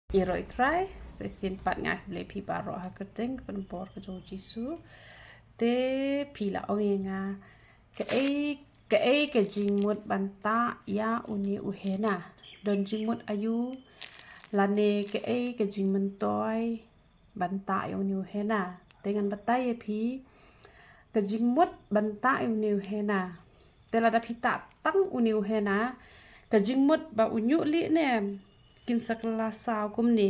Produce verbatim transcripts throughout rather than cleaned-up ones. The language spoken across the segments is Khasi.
Ïaroh Trai, sa shisien pat nga khublei phi baroh ha ka kyrteng ka pynbor ka jong u Jisu. Te phi la ong ïa nga, kaei kaei ka jingmut ban tah ïa une u henna? Don jingmut aïu lane kaei ka jingmyntoi ban tah ïa une u henna? Te ngan batai ïa phi ka jingmut ban tah ïa une u henna. Te lada phi tah tang une u henna, ka jingmut ba u ñiuhlieh ne em kin sa kylla saw kumne.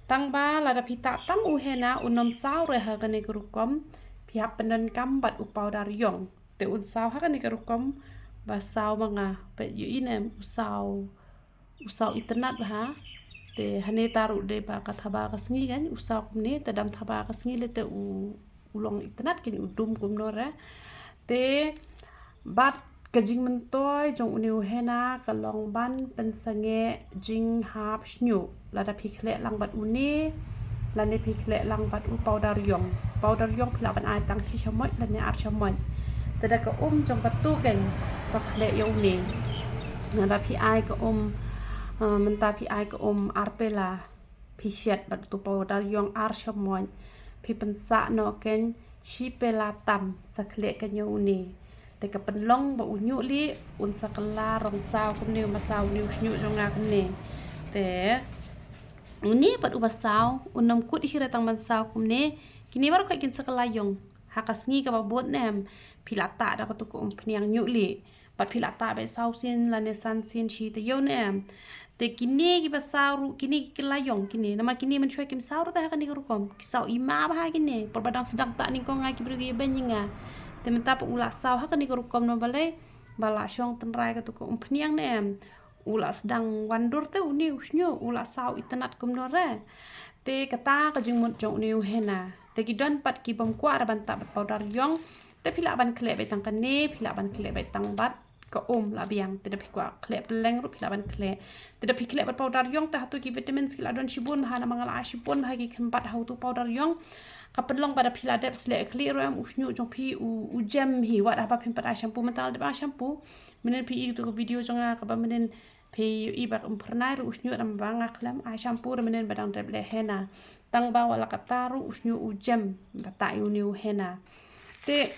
Tang ba lada phi tah tang u henna un ym saw re ha kane ka rukom, phi hap pyndonkam bad u powder ïong. Te un saw ha kane ka rukom ba saw ma nga, peit ïohi ne em u saw, u saw itynnad bha. Te hangne ta ruh dei ba ka thaba ka sngi kan, u saw kumne, te dam thaba ka sngi lei te u, u long itynnad kan, u dum kumno re. Te bad ka jingmyntoi jong une u henna ka long ban pynsangeh jinghap shñiuh. Lada phi khleh lang bad une, lane phi khleh lang bad u powder ïong. Powder ïong phi lah ban ai tang shi shamoit lane ar shamoit. Te da ka um jong katu kan sa khleh ïa une. Lada phi ai ka um, ah, mynta phi ai ka um ar pela, phi shet bad utu u powder ïong ar shamoit, phi pynsah noh kan shi pela tam, sa khleh kan ïa une. Te ka pynlong ba u ñiuhlieh un sa kylla rong saw kumne, um ba saw une u shñiuh jong nga kumne. Te une pat u ba saw un ym kut hi re tang ban saw kumne. Kine baroh khoit kin sa kylla ïong. Ha ka sngi kaba bud ne em, phi la tah da katu ka umphniang ñiuhlieh. Bad phi la tah beit saw sien lane san sien shi taïew ne em. Te kine kiba saw ruh, kine ki kylla ïong kine. Namar kine mynshuwa kim saw ruh te ha kane ka rukom. Ki saw ima bha kine. Por ba dang sdang tah nyngkong nga ki briew ki ïa beiñ ïa nga. Te mynta pat u la saw ha kane ka rukom namar balei, ba la shong tynrai katu ka umphniang ne em. U la sdang wan dur te une u shñiuh, u la saw itynnad kumno re. Te kata ka jingmut jong une u henna. Te ki don pat ki bym kwah re ban tah bad powder ïong. Te phi lah ban khleh beit tang kane, phi lah ban khleh beit tang bad ka um la biang. Te da phi kwah khleh pylleng ruh phi lah ban khleh. Te da phi khleh bad powder ïong te hatu ki vitamins ki la don shibun bha namar nga la ai shibun bha ki khynbat ha utu u powder ïong. Ka pynlong ba da phi la dep sleh khlieh ruh em u shñiuh jong phi u, u jem hi, wat haba phim pat ai shampoo, mynta la dep ai shampoo. Mynnin phi i tu ka video jong nga kaba mynnin phi ïohi ba um phyrnai ruh u shñiuh, namar ba nga khlem ai shampoo re mynnin ba dang dep leh henna. Tang ba wat la katta ruh u shñiuh u jem ba tah ïa une u henna. Te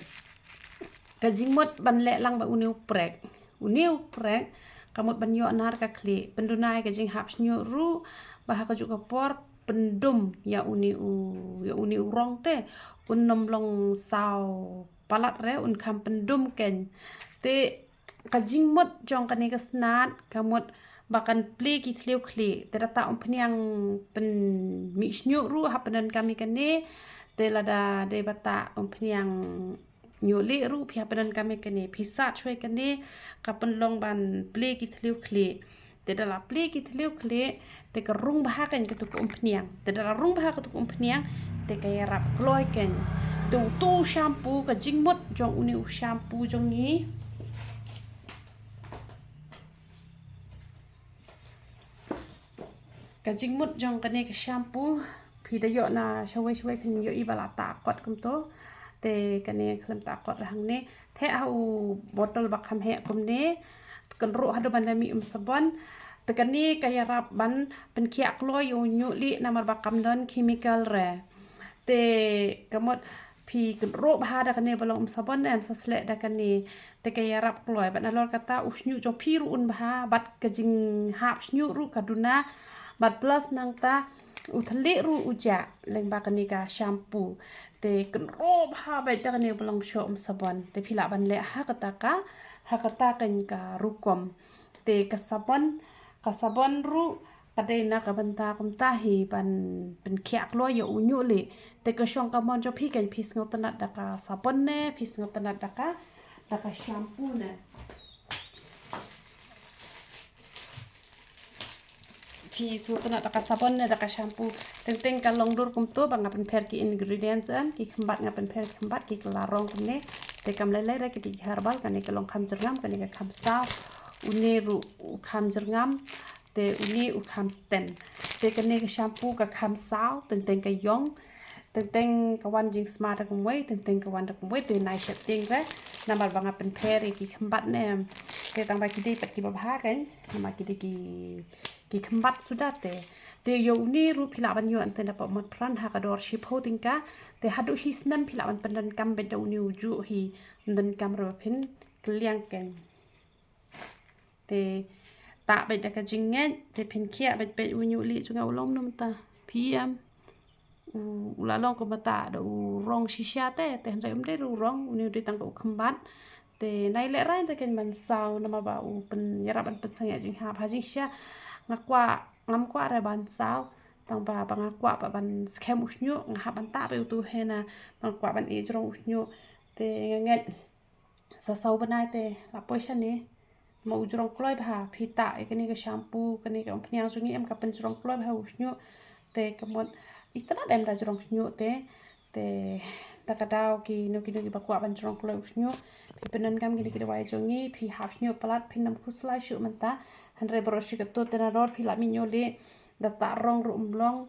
ka jingmut ban leh lang bad une u prek. Une u prek ka mut ban ïoh nar ka khlieh, pynduna ïa ka jinghap shñiuh ruh, ba ha kajuh ka por pyndum ïa une u, ïa une u rong te un ym long saw palat re, un kham pyndum kan. Te ka jingmut jong kane ka snat ka mut ba kan plie ki thliew khlieh. Te da tah umphniang pynmih shñiuh ruh hap pyndonkam ïa kane. Te lada dei ba tah umphniang ñiuhlieh ruh phi hap pyndonkam ïa kane. Phi sat shuwa ïa kane, ka pynlong ban plie ki thliew khlieh. Te da la plie ki thliew khlieh, te ka rung bha kan katu ka umphniang. Te da la rung bha katu ka umphniang, te ka ïarap kloi kan. Te utu u shampoo, ka jingmut jong une u shampoo jong ngi. Ka jingmut jong kane ka shampoo, phi da ïoh na shawei shawei phin ïohi ba la tah kot kumto. Te kane khlem tah kot hangne. Theh ha u botol ba kham heh kumne. Kynruh haduh ban da mih um sabon. Te kane ka ïarap ban pynkhiah kloi ïa u ñiuhlieh namar ba kam don chemical re. Te ka mut phi kynruh bha da kane ba long um sabon ne em, sa sleh da kane. Te ka ïarap kloi bad nalor kata u shñiuh jong phi ruh un bha bad ka jinghap shñiuh ruh ka duna. Bad plus nangta u thylliej ruh u jah lyngba kane ka shampoo. Te kynruh bha beit da kane ba long shoh um sabon. Te phi lah ban leh ha kata ka, ha kata kan ka rukom. Te ka sabon, ka sabon ruh ka dei na ka bynta kumta hi ban pynkhiah kloi ïa u ñiuhlieh. Te ka shong ka mon jong phi kan, phi sngewtynnat da ka sabon ne, phi sngewtynnat da ka, da ka shampoo ne. Phi sngewtynnat da ka sabon ne da ka shampoo. Teng teng ka long dur kumto ba nga pynpher ki ingredients em, ki khymbat nga pynpher ki khymbat, ki kylla rong kumne. Te kam lei lei re, ki dei ki herbal, kane ka long kham jyrngam, kane ka kham saw, une ruh u kham jyrngam, te une u kham sten. Te kane ka shampoo ka kham saw, teng teng ka ïong, teng teng ka wan jingsma da kumwei, teng teng ka wan da kumwei, te nai shet tieng re. Namar ba nga pynpher ïa ki khymbat ne em. Te tang ba ki dei pat kiba bha kan, namar ki dei ki, ki khymbat suda te. Te ïa une ruh phi lah ban ïoh hangtei na Pop Mart Pran ha ka dor shiphew tyngka. Te haduh shi snem phi lah ban pyndonkam beit da une u juh hi. Ym donkam ruh ba phin kylliang kein. Te tah beit da ka jingngeit, te phin khiah beit beit u ñiuh lieh jong nga u long kumno mynta. Phi ïam. U, u la long kumta da u rong shisha te, te hynrei um dei u rong, une u dei tang ka u khymbat. Te nai lehrain te kein ban saw namar ba u pynïarap ban pynsangeh jinghap ha jingshisha. Nga kwah, ngam kwah re ban saw. Tang ba, ba nga kwah ba ban skhem u shñiuh, nga hap ban tah beit utu hi na, ba nga kwah ban ïeh jrong u shñiuh. Te nga ngeit sa saw bnai te la poi shane. Ma u jrong kloi bha, phi tah ïa kane ka shampoo, kane ka umphniang jong ngi em ka pynjrong kloi bha u shñiuh. Te ka mut itynnad em da jrong shñiuh te. Te ta ka daw kino kino kiba kwah ban jrong kloi u shñiuh, phi pyndonkam kine ki dawai jong ngi, phi hap shñiuh palat, phin ym khuslai shuh mynta. Hynrei baroh shi katto te nador phi lah mih ñiuh lieh, da tah rong ruh ym long.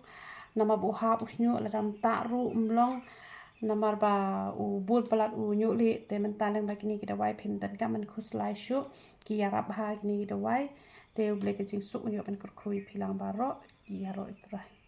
Namar ba u hap u shñiuh, lada ym tah ruh ym long. Namar ba u bun palat u ñiuh lieh, te mynta lyngba kine ki dawai phim donkam ban khuslai shuh, ki ïarap bha kine ki dawai. Te U Blei ka jingsuk un ïoh ban kyrkhu ïa phi lang baroh, ïaroh ïa U Trai.